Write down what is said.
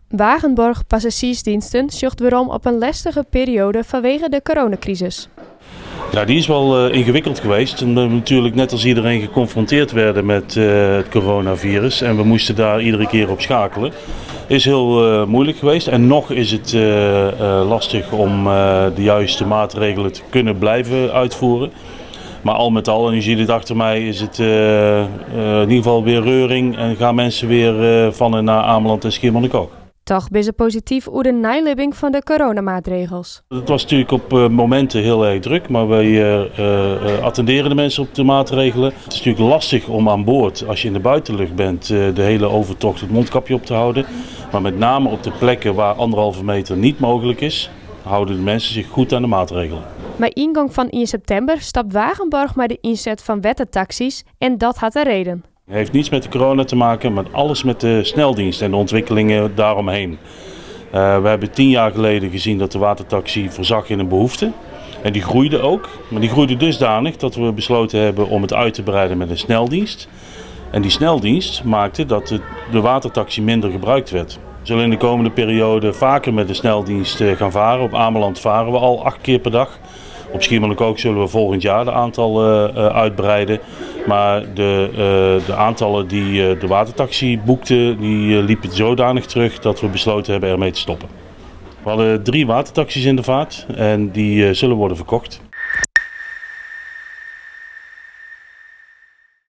Wagenborg Passazjiersdiensten sjocht werom op in lestige perioade fanwege de coronakrisis. Ja, die is wel ingewikkeld geweest. Omdat we natuurlijk net als iedereen geconfronteerd werden met het coronavirus. En we moesten daar iedere keer op schakelen. Is heel moeilijk geweest. En nog is het lastig om de juiste maatregelen te kunnen blijven uitvoeren. Maar al met al, en u ziet het achter mij, is het in ieder geval weer reuring. En gaan mensen weer van en naar Ameland en Schiermonnikoog. Toch binne se posityf oer de neilibbing fan de coronamaatregels. Het was natuurlijk op momenten heel erg druk, maar wij attenderen de mensen op de maatregelen. Het is natuurlijk lastig om aan boord, als je in de buitenlucht bent, de hele overtocht het mondkapje op te houden. Maar met name op de plekken waar anderhalve meter niet mogelijk is, houden de mensen zich goed aan de maatregelen. Mei yngong fan 1 septimber stapt Wagenborg mei de ynset fan wettertaksys en dat hat in reden. Het heeft niets met de corona te maken, maar alles met de sneldienst en de ontwikkelingen daaromheen. We hebben 10 jaar geleden gezien dat de watertaxi voorzag in een behoefte. En die groeide ook, maar die groeide dusdanig dat we besloten hebben om het uit te breiden met een sneldienst. En die sneldienst maakte dat de watertaxi minder gebruikt werd. We zullen in de komende periode vaker met de sneldienst gaan varen. Op Ameland varen we al 8 keer per dag. Op Schiermonnikoog zullen we volgend jaar de aantallen uitbreiden. Maar de aantallen die de watertaxi boekten, die liepen zodanig terug dat we besloten hebben ermee te stoppen. We hadden 3 watertaxis in de vaart en die zullen worden verkocht.